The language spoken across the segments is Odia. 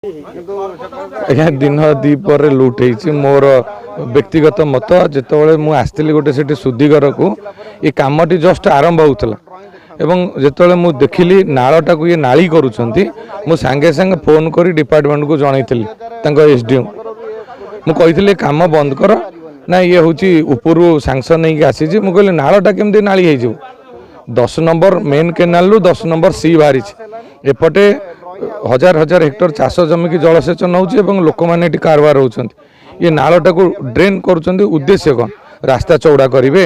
ଆଜ୍ଞା, ଦିନ ଦ୍ୱିପହରେ ଲୁଟ୍ ହେଇଛି। ମୋର ବ୍ୟକ୍ତିଗତ ମତ, ଯେତେବେଳେ ମୁଁ ଆସିଥିଲି ଗୋଟେ ସେଠି ଶୁଦ୍ଧିଘରକୁ, ଏ କାମଟି ଜଷ୍ଟ ଆରମ୍ଭ ହେଉଥିଲା ଏବଂ ଯେତେବେଳେ ମୁଁ ଦେଖିଲି ନାଳଟାକୁ ଇଏ ନାଳି କରୁଛନ୍ତି, ମୁଁ ସାଙ୍ଗେ ସାଙ୍ଗେ ଫୋନ୍ କରି ଡିପାର୍ଟମେଣ୍ଟକୁ ଜଣାଇଥିଲି, ତାଙ୍କ ଏସ୍ ଡି ଓ ମୁଁ କହିଥିଲି କାମ ବନ୍ଦ କର। ନା, ଇଏ ହେଉଛି ଉପରୁ ସାଙ୍କସନ୍ ହେଇକି ଆସିଛି। ମୁଁ କହିଲି ନାଳଟା କେମିତି ନାଳି ହେଇଯିବ? 10 ନମ୍ବର ମେନ୍ କେନାଲରୁ 10 ନମ୍ବର ସି ବାହାରିଛି, ଏପଟେ ହଜାର ହଜାର ହେକ୍ଟର ଚାଷ ଜମିକି ଜଳସେଚନ ହେଉଛି ଏବଂ ଲୋକମାନେ ଏଠି କାରବାର ହେଉଛନ୍ତି। ଇଏ ନାଳଟାକୁ ଡ୍ରେନ୍ କରୁଛନ୍ତି, ଉଦ୍ଦେଶ୍ୟ କ'ଣ? ରାସ୍ତା ଚଉଡ଼ା କରିବେ?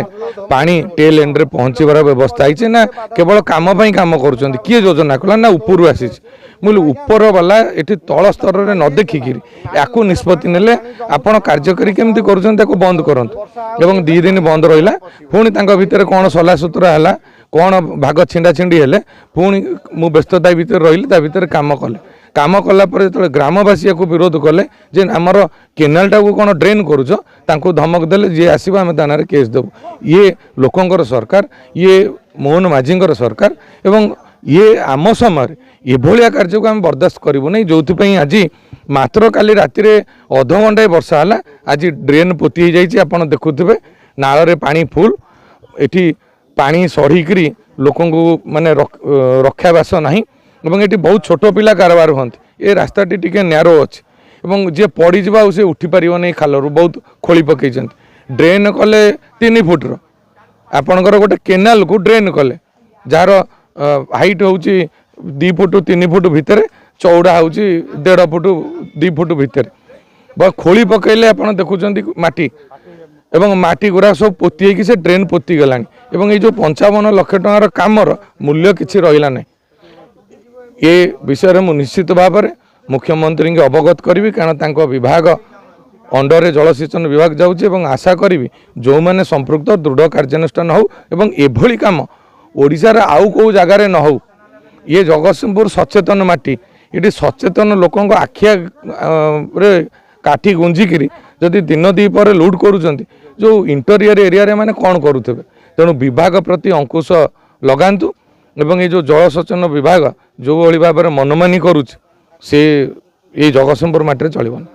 ପାଣି ଟେଲ୍ ଏଣ୍ଡରେ ପହଞ୍ଚିବାର ବ୍ୟବସ୍ଥା ହେଇଛି ନା କେବଳ କାମ ପାଇଁ କାମ କରୁଛନ୍ତି? କିଏ ଯୋଜନା କଲା? ନା, ଉପରୁ ଆସିଛି। ମୁଁ କହିଲି ଉପର ବାଲା ଏଠି ତଳ ସ୍ତରରେ ନ ଦେଖିକିରି ୟାକୁ ନିଷ୍ପତ୍ତି ନେଲେ, ଆପଣ କାର୍ଯ୍ୟକାରୀ କେମିତି କରୁଛନ୍ତି? ତାକୁ ବନ୍ଦ କରନ୍ତୁ। ଏବଂ 2 ଦିନ ବନ୍ଦ ରହିଲା। ପୁଣି ତାଙ୍କ ଭିତରେ କ'ଣ ସଲାସୁତୁରା ହେଲା, କ'ଣ ଭାଗ ଛିଣ୍ଡା ଛିଣ୍ଡି ହେଲେ, ପୁଣି ମୁଁ ବ୍ୟସ୍ତତା ଭିତରେ ରହିଲି। ତା ଭିତରେ କାମ କଲେ। କାମ କଲା ପରେ ଯେତେବେଳେ ଗ୍ରାମବାସୀ ୟାକୁ ବିରୋଧ କଲେ ଯେ ଆମର କେନାଲଟାକୁ କ'ଣ ଡ୍ରେନ୍ କରୁଛ, ତାଙ୍କୁ ଧମକ ଦେଲେ, ଯିଏ ଆସିବ ଆମେ ତା ନାଁରେ କେସ୍ ଦେବୁ। ଇଏ ଲୋକଙ୍କର ସରକାର, ଇଏ ମୋହନ ମାଝୀଙ୍କର ସରକାର ଏବଂ ଇଏ ଆମ ସମୟରେ ଏଭଳିଆ କାର୍ଯ୍ୟକୁ ଆମେ ବରଦାସ୍ତ କରିବୁ ନାହିଁ। ଯେଉଁଥିପାଇଁ ଆଜି ମାତ୍ର କାଲି ରାତିରେ ଅଧଘଣ୍ଟାଏ ବର୍ଷା ହେଲା, ଆଜି ଡ୍ରେନ୍ ପୋତି ହେଇଯାଇଛି। ଆପଣ ଦେଖୁଥିବେ ନାଳରେ ପାଣି ଫୁଲ୍। ଏଠି ପାଣି ସଢ଼ିକିରି ଲୋକଙ୍କୁ ମାନେ ରକ୍ଷାବାସ ନାହିଁ ଏବଂ ଏଠି ବହୁତ ଛୋଟ ପିଲା କାରବାର ହୁଅନ୍ତି। ଏ ରାସ୍ତାଟି ଟିକେ ନ୍ୟାରୋ ଅଛି ଏବଂ ଯିଏ ପଡ଼ିଯିବ ଆଉ ସେ ଉଠି ପାରିବନି ଖାଲରୁ। ବହୁତ ଖୋଳି ପକେଇଛନ୍ତି। ଡ୍ରେନ୍ କଲେ 3 ଫୁଟର, ଆପଣଙ୍କର ଗୋଟେ କେନାଲକୁ ଡ୍ରେନ୍ କଲେ ଯାହାର ହାଇଟ୍ ହେଉଛି 2 ଫୁଟ 3 ଫୁଟ ଭିତରେ, ଚଉଡ଼ା ହେଉଛି 1.5 ଫୁଟ 2 ଫୁଟ ଭିତରେ ବା ଖୋଳି ପକେଇଲେ। ଆପଣ ଦେଖୁଛନ୍ତି ମାଟି ଏବଂ ମାଟି ଗୁଡ଼ା ସବୁ ପୋତି ହେଇକି ସେ ଡ୍ରେନ୍ ପୋତି ଗଲାଣି ଏବଂ ଏଇ ଯେଉଁ 55 ଲକ୍ଷ ଟଙ୍କାର କାମର ମୂଲ୍ୟ କିଛି ରହିଲା ନାହିଁ। ଏ ବିଷୟରେ ମୁଁ ନିଶ୍ଚିତ ଭାବରେ ମୁଖ୍ୟମନ୍ତ୍ରୀଙ୍କୁ ଅବଗତ କରିବି, କାରଣ ତାଙ୍କ ବିଭାଗ ଅଣ୍ଡରରେ ଜଳସେଚନ ବିଭାଗ ଯାଉଛି ଏବଂ ଆଶା କରିବି ଯେଉଁମାନେ ସମ୍ପୃକ୍ତ ଦୃଢ଼ କାର୍ଯ୍ୟାନୁଷ୍ଠାନ ହେଉ ଏବଂ ଏଭଳି କାମ ଓଡ଼ିଶାର ଆଉ କେଉଁ ଜାଗାରେ ନ ହେଉ। ଇଏ ଜଗତସିଂହପୁର ସଚେତନ ମାଟି। ଏଠି ସଚେତନ ଲୋକଙ୍କ ଆଖିରେ କାଠି ଗୁଞ୍ଜିକିରି ଯଦି ଦିନ ଦ୍ୱିପହରେ ଲୁଟ୍ କରୁଛନ୍ତି, ଯେଉଁ ଇଣ୍ଟରିୟର ଏରିଆରେ ମାନେ କ'ଣ କରୁଥିବେ? ତେଣୁ ବିଭାଗ ପ୍ରତି ଅଙ୍କୁଶ ଲଗାନ୍ତୁ ଏବଂ ଏଇ ଯେଉଁ ଜଳସେଚନ ବିଭାଗ ଯେଉଁଭଳି ଭାବରେ ମନମାନି କରୁଛି, ସେ ଏଇ ଜଗତସିଂହପୁର ମାଟିରେ ଚଳିବନି।